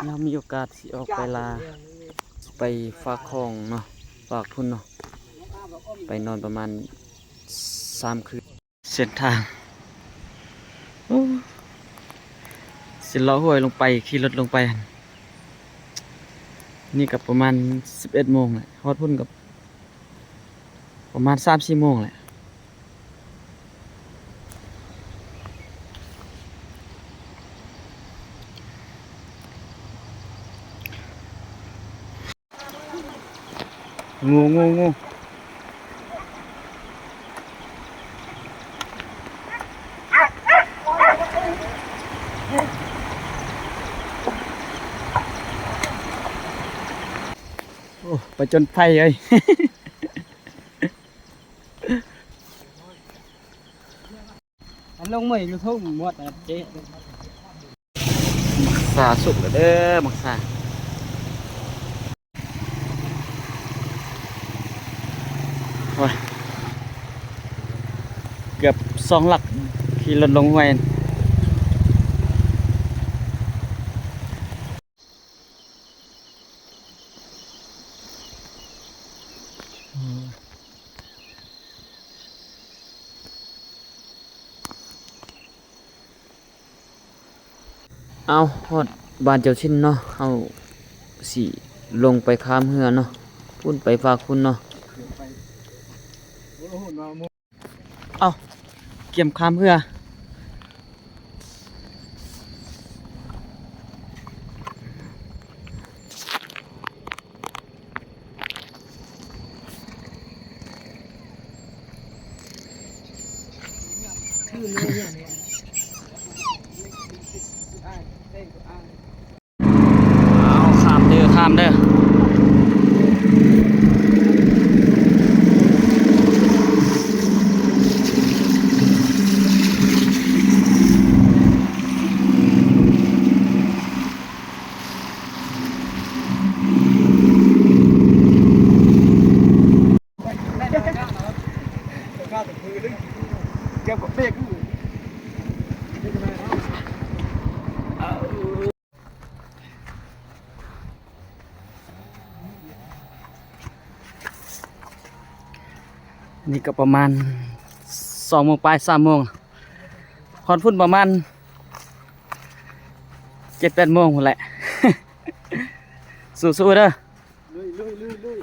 ເຮົາມີໂອກາດຊິອອກໄປລາ ໄປຝາກຂອງເນາະ ຝາກພຸ້ນເນາະ ໄປນອນປະມານສາມຄືນ. ເສັ້ນທາງ ໂອ້ ຊິເລາະຫ້ວຍລົງໄປ ຂີ່ລົດລົງໄປຫັ້ນ ນີ້ກໍປະມານສິບເອັດໂມງແຫຼະ ຮອດພຸ້ນກໍ ປະມານສາມສີ່ໂມງແຫຼະ. ງູ ງູ ງູ ໂອ້ ປະຈົນໄພເອີຍ. ອັນລົງເມື່ອຍຢູ່ທົ່ງໝົດອະເຈ. ໝາກຊາສຸກແລ້ວເດີ ໝາກຊາ. ໂອ້ຍ ເກືອບສອງຫຼັກ ຂີ່ລົດລົງຫ້ວຍ. ເອົາ ຮອດບ້ານເຈົ້າຖິ່ນເນາະ ເຮົາຊິລົງໄປຂ້າມເຮືອເນາະ ພຸ້ນໄປຟາກພຸ້ນເນາະ. ເອົາ ກຽມຂ້າມເຮືອ. ເອົາ ຂ້າມເດີ ຂ້າມເດີ. ນີ້ກໍປະມານສອງໂມງປາຍ ສາມໂມງ ຮອດພຸ້ນປະມານເຈັດແປດໂມງພຸ້ນແຫຼະ. ສູ້ໆເດີ. ລຸຍ ລຸຍ ລຸຍ ລຸຍ.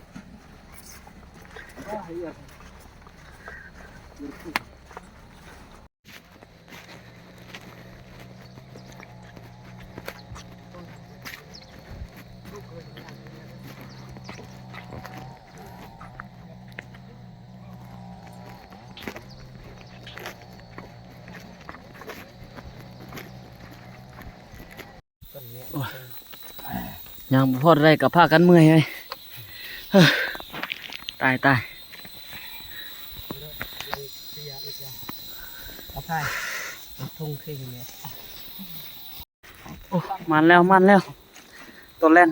ໂອ້ຍ ຍ່າງບໍ່ພໍເທົ່າໃດກໍພາກັນເມື່ອຍເລີຍ. ຕາຍ ຕາຍ. ໂອ້ ມາແລ້ວ ມາແລ້ວ ໂຕແລ່ນ.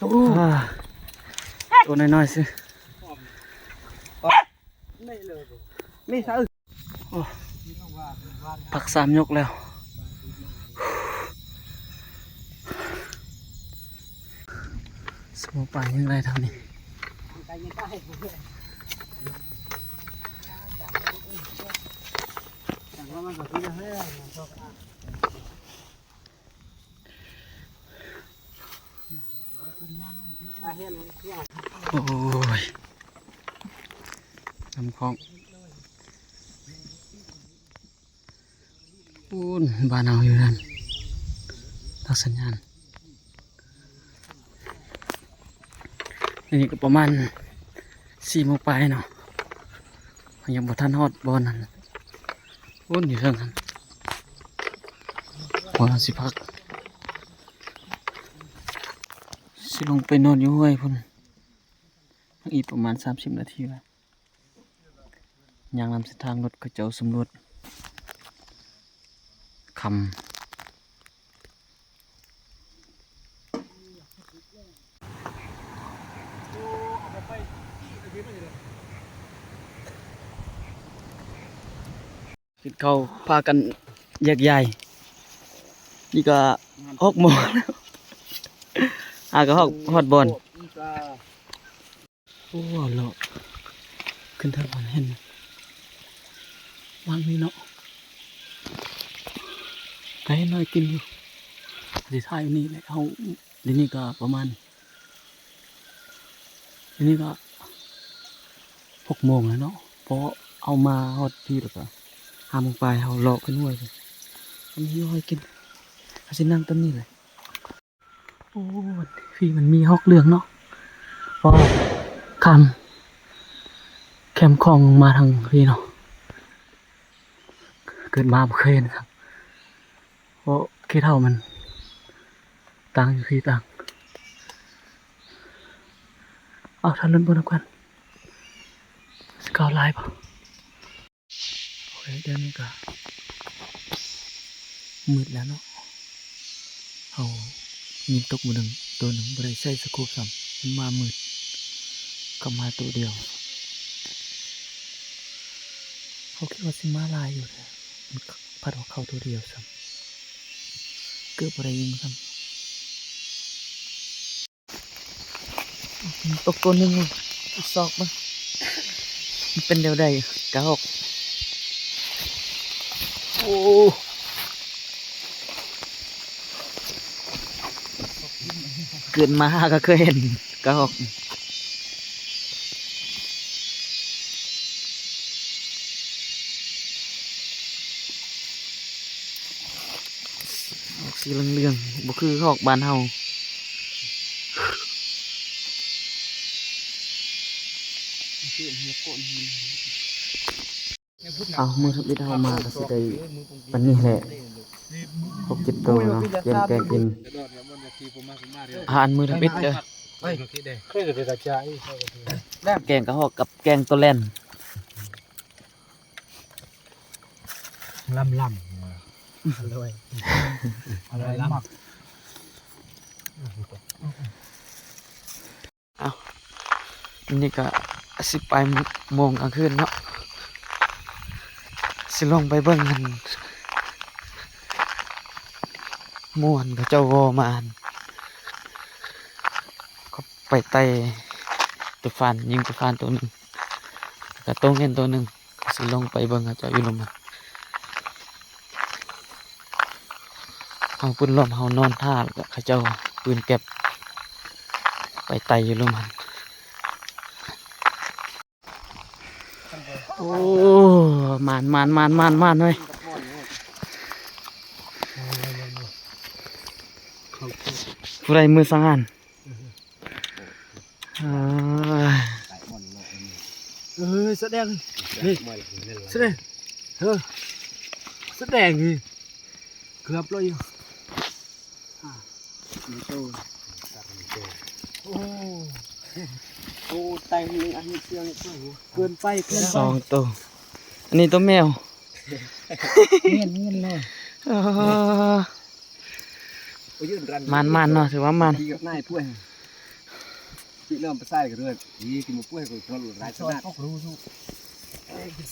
ໂອ້ ໂຕນ້ອຍໆຊື່. ໂອ້ ຜັກສາມຍົກແລ້ວ. ສະໂມປາຍັງໄດ້ເທົ່ານີ້. ໂອ້ຍ ນ້ຳຂອງ ປູ້ນ ບ້ານເຮົາຢູ່ນັ້ນ ຕັດສັນຍານ. ອັນນີ້ກໍປະມານສີ່ໂມງປາຍເນາະ ຍັງບໍ່ທັນຮອດບ່ອນນັ້ນ. ພຸ້ນຢູ່ເທິງຫັ້ນ ບ່ອນເຮົາຊິພັກ ຊິລົງໄປນອນຢູ່ຫ້ວຍພຸ້ນ. ຍັງອີກປະມານສາມສິບນາທີລະ ຍ່າງນຳເສັ້ນທາງລົດເຂົາເຈົ້າສຳຫຼວດ. ຄ່ຳ. ກິນເຂົ້າພາກັນແຍກຍ້າຍ. ນີ້ກໍຫົກໂມງແລ້ວ ຫາກໍຮອດ ຮອດບ່ອນ. ໂອ້ ເລາະຂຶ້ນທາງບາງແຫ່ງ ບາງນີ້ເນາະ ກໍເຫັນນ້ອຍກິນຢູ່. ຊິຖ່າຍນີ້ແຫຼະ ເຮົາ ດຽວນີ້ກໍປະມານ ດຽວນີ້ກໍຫົກໂມງແລ້ວເນາະ ເພາະເຮົາມາຮອດພີ້ແລ້ວກໍຫ້າໂມງປາຍ ເຮົາເລາະຂຶ້ນຫ້ວຍ ກໍມີຫ້ວຍກິນ. ເຮົາຊິນັ່ງຕອນນີ້ແຫຼະ. ໂອ້ ພີ້ມັນມີຮອກເຫຼືອງເນາະ ເພາະຂ້າມແຄມຂອງມາທາງພີ້ເນາະ ເກີດມາບໍ່ເຄີຍເຫັນ. ເພາະຂີ້ເຖົ້າມັນຕ່າງຢູ່ພີ້ຕ່າງ. ເອົາ ຖ້າລຸ້ນເບິ່ງນຳກັນ ຊິເຂົ້າຫຼາຍບໍ່? ໂອເຄ ດຽວນີ້ກໍມືດແລ້ວເນາະ. ເຮົາຍິງຕົກມື້ໜຶ່ງ ໂຕໜຶ່ງ ບໍ່ໄດ້ໃຊ້ສະໂຄບຊ້ຳ ມັນມາມືດ ເຂົ້າມາໂຕດຽວ. ເຮົາຄິດວ່າຊິມາຫຼາຍຢູ່ແທ້ ມັນພັດວ່າເຂົ້າໂຕດຽວຊ້ຳ ເກືອບບໍ່ໄດ້ຍິງຊ້ຳ. ຕົກໂຕໜຶ່ງ ອີກຊອກເບິ່ງ ມັນເປັນແນວໃດ ກະຮອກ. ໂອ້ ເກີດມາຫາກໍເຄີຍເຫັນກະຮອກ. ອອກສີເຫຼືອງໆ ບໍ່ຄືຮອກບ້ານເຮົາ. ເອົາ ມື້ທຳອິດເຮົາມາກໍຊິໄດ້ປານນີ້ແຫຼະ ຫົກເຈັດໂຕເນາະ ກຽມແກງກິນ. ອາຫານມື້ທຳອິດເດີ ແກງກະຮອກກັບແກງໂຕແລ່ນ. ລຳລຳ ອະລ່ອຍ ອະລ່ອຍລຳ. ເອົ້າ ນີ້ກະສິບປາຍໂມງກາງຄືນເນາະ ຊິລົງໄປເບິ່ງຫັ້ນ ໝູ່ຫັ້ນເຂົາເຈົ້າວໍມາຫັ້ນ ເຂົາໄປໄຕ່ໂຕຟານ ຍິງໂຕຟານໂຕໜຶ່ງ ກະໂຕເງິນໂຕໜຶ່ງ. ຊິລົງໄປເບິ່ງເຂົາເຈົ້າຢູ່ລຸ່ມຫັ້ນ ເຮົາປືນລ້ອມ ເຮົານອນຖ້າ ແລ້ວກະເຂົາເຈົ້າປືນແກັບໄປໄຕ່ຢູ່ລຸ່ມຫັ້ນ. ໂອ້ ໝານ ໝານ ໝານ ໝານ ໝານເວີຍ ຜູ້ໃດມືສັງຫານ. ເອີ ສະແດງ ນີ້ ສະແດງ ເອີ ສະແດງນີ້ ເກືອບເລີຍຢູ່. ໂອ້ ໂອ້ ຕາຍເລີຍ ອັນນີ້ເຊື່ອງເກີນໄປ ເກີນໄປ ສອງໂຕ ອັນນີ້ໂຕແມວ ເງືອນ ເງືອນເລີຍ. ເອີ ມານໆເນາະ ຖືວ່າມານ. ນາຍພວກ ປີເລີ່ມໄປໃສ່ກັນເລີຍ ດີກິນໝູປ່ວຍກໍໂທລຫຼາຍຂະໜາດ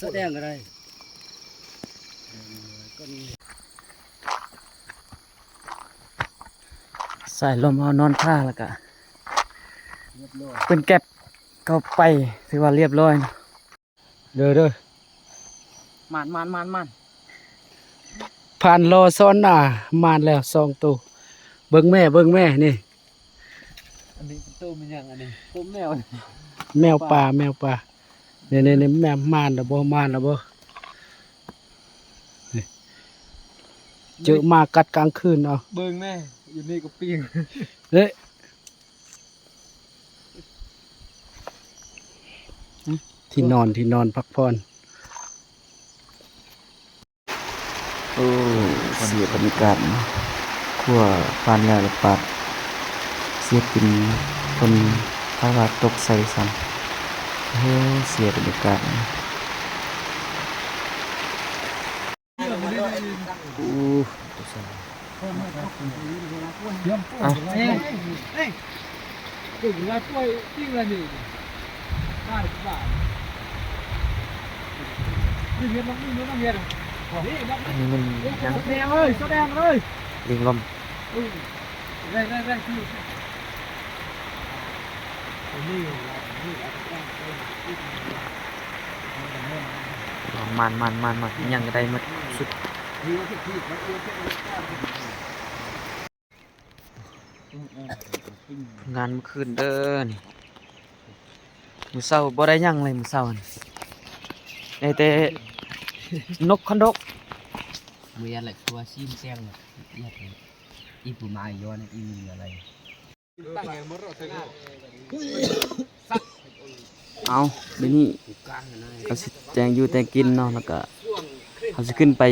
ສະແດງກໍໄດ້. ສາຍລົມເຮົານອນທ່າ ແລ້ວກະ ລຽບຮ້ອຍ ເປັນແກັບເຂົ້າໄປ ຖືວ່າລຽບຮ້ອຍ. ເດີ ເດີ ມານ ມານ ມານ ມານ ຜ່ານລໍຊ້ອນໜ້າ ມານແລ້ວສອງໂຕ. ເບິ່ງແມ່ ເບິ່ງແມ່ ນີ້ ອັນນີ້ໂຕແມ່ນຫຍັງ? ອັນນີ້ໂຕແມວ ແມວປ່າ ແມວປ່າ ແມວປ່າ. ນີ້ ນີ້ ນີ້ ແມ່ນ ມານແລ້ວບໍ່? ມານແລ້ວບໍ່? ນີ້ ເຈີໝາກັດກາງຄືນເອົາ. ເບິ່ງແມ່ ຢູ່ນີ້ກໍປີ້ງ ເອີ ທີ່ນອນ ທີ່ນອນພັກຜ່ອນ. ໂອ້ ເສຍບັນຍາກາດເນາະ ຄົວຜ່ານແລ້ວລະປາດ ເສຍກິນ ຝົນພາວາຕົກໃສ່ຊ້ຳ. ໂອ້ ເສຍບັນຍາກາດເນາະ. ໂອ້ ເອົ້າ ອັນນີ້ມັນຫຍັງ? ແດງເລີຍ ສະແດງເລີຍ ລິງລົມ. ມານໆໆໆ ຫຍັງກໍໄດ້ໝົດສຸດ. ງານມື້ຄືນເດີນີ້ ມື້ເຊົ້າບໍ່ໄດ້ຫຍັງເລີຍ ມື້ເຊົ້ານີ້ ໄດ້ແຕ່ນົກຄັນດົກ. ມື້ຍາມແລະ ຕົວຊີມແຊງ ອີ່ປູມາ ອີ່ຢອນ ອີ່ມີອະໄລ. ເອົາ ດຽວນີ້ກໍຊິແຕ່ງຢູ່ແຕ່ງກິນເນາະ ແລ້ວກໍເຮົາຊິຂຶ້ນໄປ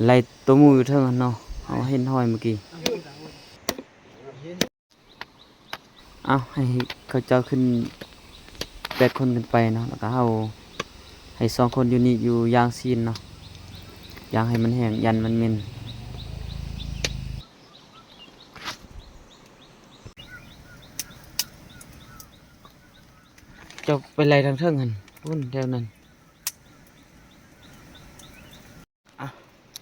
ໄລ່ໂຕໝູຢູ່ເທິງຫັ້ນເນາະ. ເຮົາເຫັນຮອຍເມື່ອກີ້. ເອົາ ໃຫ້ເຂົາເຈົ້າຂຶ້ນແປດຄົນຂຶ້ນໄປເນາະ ແລ້ວກໍເຮົາໃຫ້ສອງຄົນຢູ່ນີ້ ຢູ່ຢ່າງຊີ້ນເນາະ ຢ່າງໃຫ້ມັນແຫ້ງ ຢ້ານມັນເໝັນ. ເຈົ້າໄປໄລ່ທາງເທິງຫັ້ນ ພຸ້ນແຖວນັ້ນ. ອ່ະ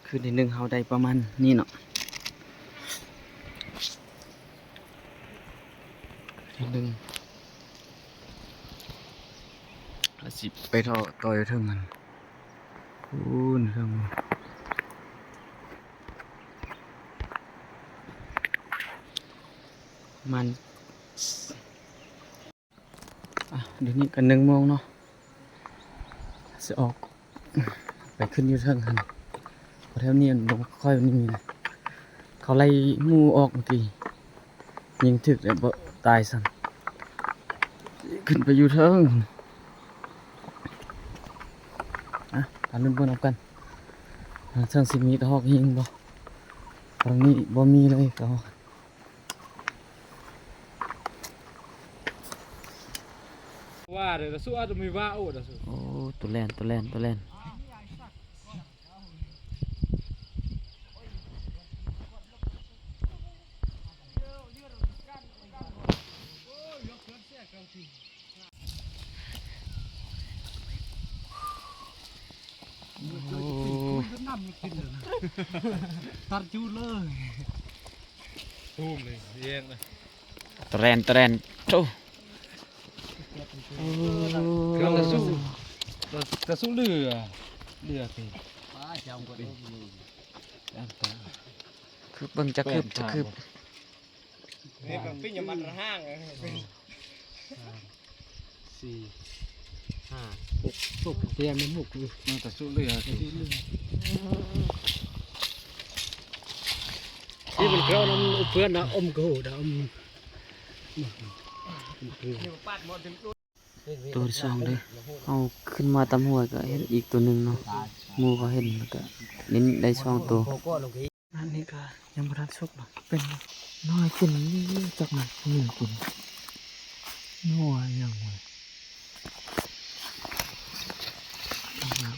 ຄືນທີໜຶ່ງເຮົາໄດ້ປະມານນີ້ເນາະ ຄືນທີໜຶ່ງ. ອາ ຊິໄປເທາະຕໍ່ຢູ່ເທິງຫັ້ນ ພຸ້ນເທິງ ປະມານ ອ່ະ ດຽວນີ້ກໍໜຶ່ງໂມງເນາະ ຊິອອກໄປຂຶ້ນຢູ່ເທິງຫັ້ນ ເພາະແຖວນີ້ມັນບໍ່ຄ່ອຍມີນະ ເຂົາໄລ່ໝູອອກເມື່ອກີ້ ຍິງຖືກແລ້ວບໍ່ຕາຍຊ້ຳ ຂຶ້ນໄປຢູ່ເທິງ. ອ່ະ ມາລຸ້ນເບິ່ງນຳກັນ ທາງເທິງຊິມີກະຮອກຍິງບໍ່? ທາງນີ້ບໍ່ມີເລີຍກະຮອກ. ວ່າເດ້ ລະສຸ ອາດມີວ່າ ໂອ້ ລະສຸ ໂອ້ ໂຕແລ່ນ ໂຕແລ່ນ ໂຕແລ່ນ. ໂອ້ ຕັດຈູດເລີຍ ຕູມເລີຍ ແຍງເລີຍ ຕະແລນ ຕະແລນ ໂອ້ ໂອ້ ຕະຊຸ ຕະຊຸເຫຼືອ ເຫຼືອຕິ ຄືບເບິ່ງຈັກຄືບ ຈັກຄືບ. ນີ້ກໍປີ້ງຍັງມັດຮ່າງ ສາມ ສີ່ ຫ້າ ຫົກ ຫົກ ແຕ່ມັນຫົກຢູ່ ມັນກະສຸເຫຼືອ ສຸເຫຼືອ ທີ່ມັນເກີນນຳອຸເພື່ອນນະ ອົມກະຫູດະ ອົມ ໂຕທີສອງເດີ ເຮົາຂຶ້ນມາຕາມຫ້ວຍກໍເຫັນອີກໂຕໜຶ່ງເນາະ ໝູ່ເຂົາເຫັນ ແລ້ວກໍນີ້ໄດ້ສອງໂຕ. ອັນນີ້ກໍຍັງບໍ່ທັນສຸກເນາະ ເປັນໜໍ່ກິນຢູ່ ຈັກມັນມີກິນ ໜໍ່ຫຍັງວະ ໜໍ່ຫຍັງ.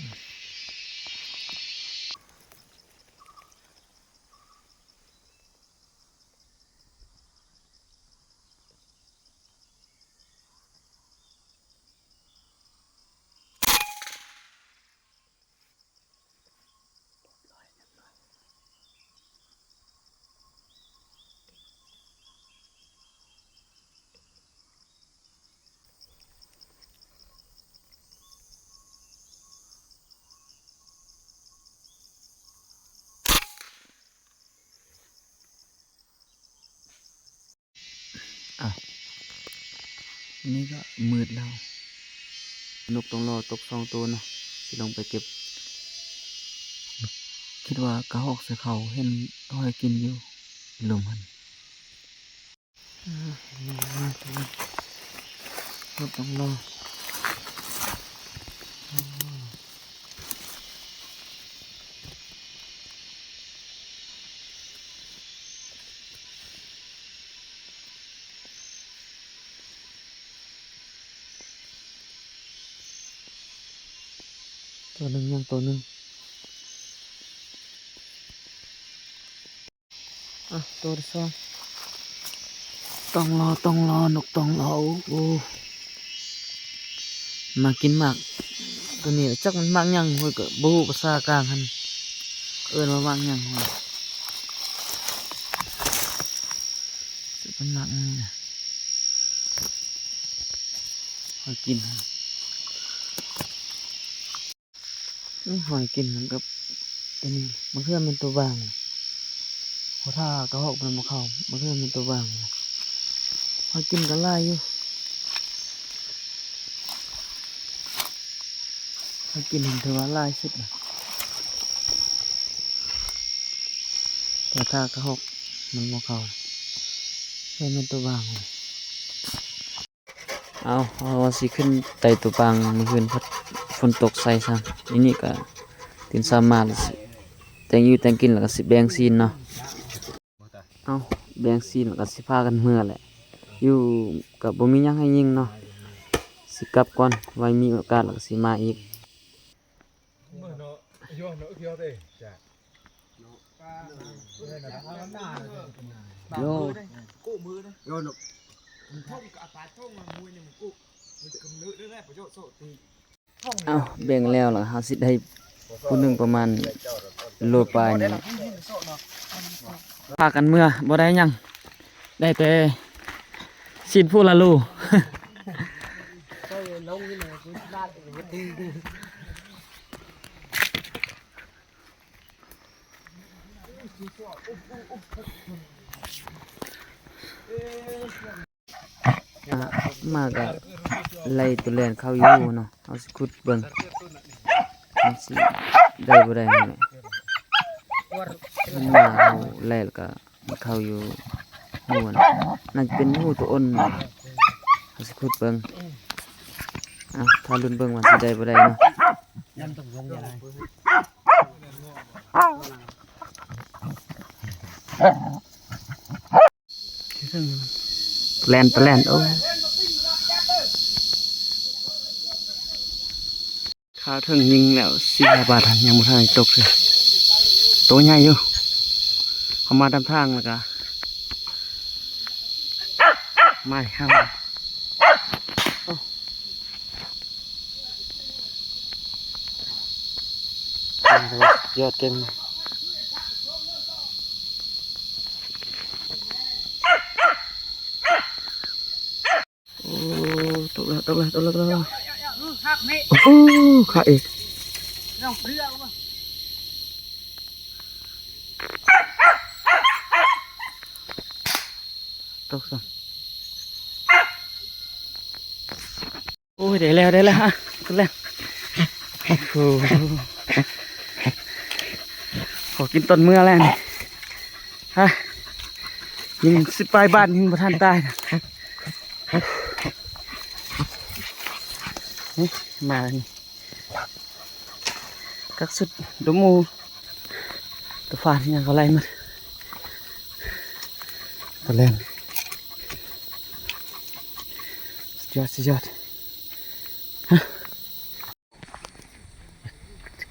ອ່ະ ນີ້ກໍມືດແລ້ວ ນົກຕ້ອງລໍຕົກສອງໂຕເນາະ ຊິລົງໄປເກັບ ຄິດວ່າກະຮອກໃສ່ເຂົາ ເຫັນຮອຍກິນຢູ່ລຸ່ມຫັ້ນ. ອືມ ນົກຕ້ອງລໍ. ໂຕໜຶ່ງ ຍັງໂຕໜຶ່ງ. ອ່ະ ໂຕທີສອງ ຕ້ອງລໍ ຕ້ອງລໍ ນົກຕ້ອງລໍ. ໂອ້ ມາກິນໝາກໂຕນີ້ ຈັກມັນໝາກຫຍັງ ຂ້ອຍກໍບໍ່ຮູ້ພາສາກາງຫັ້ນ ເອີ້ນວ່າໝາກຫຍັງ. ໂອ້ ຈັກມັນໝາກຫຍັງ ຫອຍກິນ. ນີ້ຫອຍກິນນຳກັບ ອັນນີ້ ມະເຂືອແມ່ນໂຕບາງ ພໍຖ້າກະຮອກມັນບໍ່ເຂົ້າ. ມະເຂືອແມ່ນໂຕບາງ ຫອຍກິນກໍຫຼາຍຢູ່ ຫອຍກິນຖືວ່າຫຼາຍສຸດນະ ແຕ່ຖ້າກະຮອກມັນບໍ່ເຂົ້າ ແມ່ນໂຕບາງ. ເອົາ ເຮົາວ່າຊິຂຶ້ນໄຕ່ຕົວປາງ ມື້ຄືນພັດຝົນຕົກໃສ່ຊ້ຳ. ອີນີ້ກະຕື່ນເຊົ້າມາ ແຕ່ງຢູ່ແຕ່ງກິນ ແລ້ວກະຊິແບ່ງຊີ້ນເນາະ. ເອົາ ແບ່ງຊີ້ນ ແລ້ວກະຊິພາກັນເມືອແຫຼະ ຢູ່ກະບໍ່ມີຫຍັງໃຫ້ຍິງເນາະ. ຊິກັບກ່ອນ ໄວ້ມີໂອກາດ ແລ້ວກະຊິມາອີກ. ເອົາ ແບ່ງແລ້ວລະ ເຮົາຊິໄດ້ຜູ້ໜຶ່ງປະມານໂລປາຍນີ້ແຫຼະ. ພາກັນເມືອ ບໍ່ໄດ້ຫຍັງ ໄດ້ແຕ່ຊີ້ນຜູ້ລະໂລ. ອ່າ ມາກະໄລ່ໂຕແລ່ນເຂົ້າຢູ່ເນາະ. ເຮົາຊິຂຸດເບິ່ງ ມັນຊິໄດ້ບໍ່ໄດ້ຫັ້ນແຫຼະ. ມັນມາເຮົາໄລ່ແລ້ວກະ ມັນເຂົ້າຢູ່ຮູຫັ້ນ ໜ້າຈະເປັນຮູໂຕອົນ. ເຮົາຊິຂຸດເບິ່ງ ອ່າ ຖ້າລຸ້ນເບິ່ງວ່າຊິໄດ້ບໍ່ໄດ້ເນາະ. ແລ່ນ ແລ່ນ ໂອ້ ຄາວເທິງຍິງແລ້ວ ສີ່ຫ້າບາດ ຍັງບໍ່ທັນໄດ້ຕົກເທື່ອ. ໂຕໃຫຍ່ຢູ່ ເຮົາມາຕາມທາງແລ້ວກະ ມາແລ້ວ. ໂອ້ ຍອດເກັ່ງ. ໂອ້ ຕົກແລ້ວ ຕົກແລ້ວ ຕົກແລ້ວ ຕົກແລ້ວ. ໂອ້ ຄາເອກ ຕົກຊະ. ໂອ້ຍ ໄດ້ແລ້ວ ໄດ້ແລ້ວ ຮະ ໄດ້ແລ້ວ. ໂອ້ໂຫ ຂໍກິນຕອນເມືອແລ້ວນີ້ ຮະ ຍິງສິບປາຍບາດ ຍິງບໍ່ທັນຕາຍ. ນີ້ ມາແລ້ວນີ້ ກັກສຸດ ດົມໝູ່ ໂຕຟານຫຍັງກໍໄລ່ໝົດ. ຕະແລ່ນ ສຸດຍອດ ສຸດຍອດ.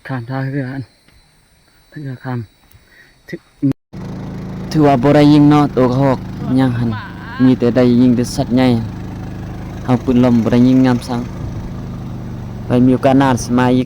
ຂ້າມທ່າເຮືອ ເຮືອຂ້າມ ຖື ຖືວ່າບໍ່ໄດ້ຍິງເນາະ ໂຕກະຮອກຫຍັງຫັ້ນ ມີແຕ່ໄດ້ຍິງແຕ່ສັດໃຫຍ່. ເຮົາປືນລົມບໍ່ໄດ້ຍິງຍາມເຊົ້າ. ໄວ້ມີໂອກາດໜ້າຊິມາອີກ.